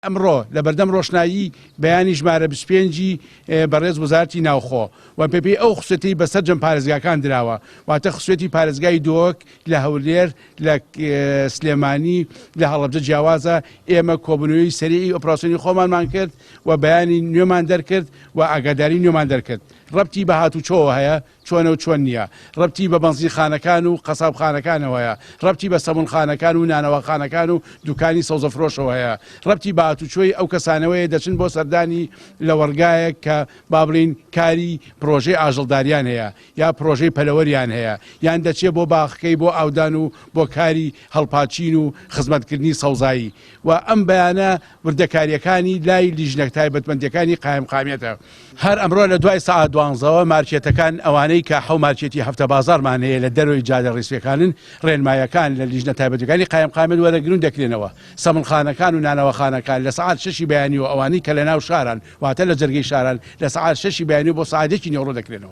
ئەمڕۆ لەبەردەم ڕۆشنایی بەیانی ژمارە 25 ی بەڕێز وەزارەتی ناوخۆ و بەپێی ئەو خسوێتەی بە سەرجەم پارێزگاکان دراوە، واتە خسوێتی پارێزگای دهۆک لە هەولێر، لە سلێمانی، لە هەڵەبجە جیاوازە، ئێمە کۆبوونەوەی سەریعی ئۆپراسیۆنی خۆمانمان کرد و بەیانی نوێمان دەرکرد و ئاگاداری نوێمان دەرکرد. ڕەبتی بە هاتوچۆوە هەیە، چۆنە و چۆن نییە، ڕەبتی بە بەنزینخانەکان و قەسابخانەکانەوە هەیە، ڕەبتی بە سەمونخانەکان و نانەواخانەکان و دوکانی سەوزەفرۆشەوە هەیە، ڕەبتی بە هاتوچۆی ئەو کەسانەوەیە دەچن بۆ سەردانی لەوەڕگایەک کە با بڵێین کاری پڕۆژەی ئاژەڵداریان هەیە یا پڕۆژەی پەلەوەریان هەیە یان دەچێ بۆ باخەکەی بۆ ئاودان و بۆ کاری هەڵپاچین و خزمەتکردنی سەوزایی و ئەم بەیانە وردەکارییەکانی لای لیژنە تایبەتمەندییەکانی قایمقامیەتە. هەر ئەمڕۆ لە دوای سەعات دوانزەوە مارکێتەکان ئەوانەی کە حەو مارکێتی هەفتە بازاڕمان هەیە لە دەرەوەی جادە ڕیسوێکانن ڕێنمایەکان لە لیژنە تایبەتەکانی قایمقامیەت وەرەگرن و دەکرێنەوە سەمونخانەکان و نانەواخانەکان لە سەعات شەشی بەیانیەوە ئەوانەی کە لە ناو شاران واتە لە جەرگەی شاران لە سەعات شەشی بەیانیەوە بۆ سەعات یەکی نیوەڕۆ دەکرێنەوە.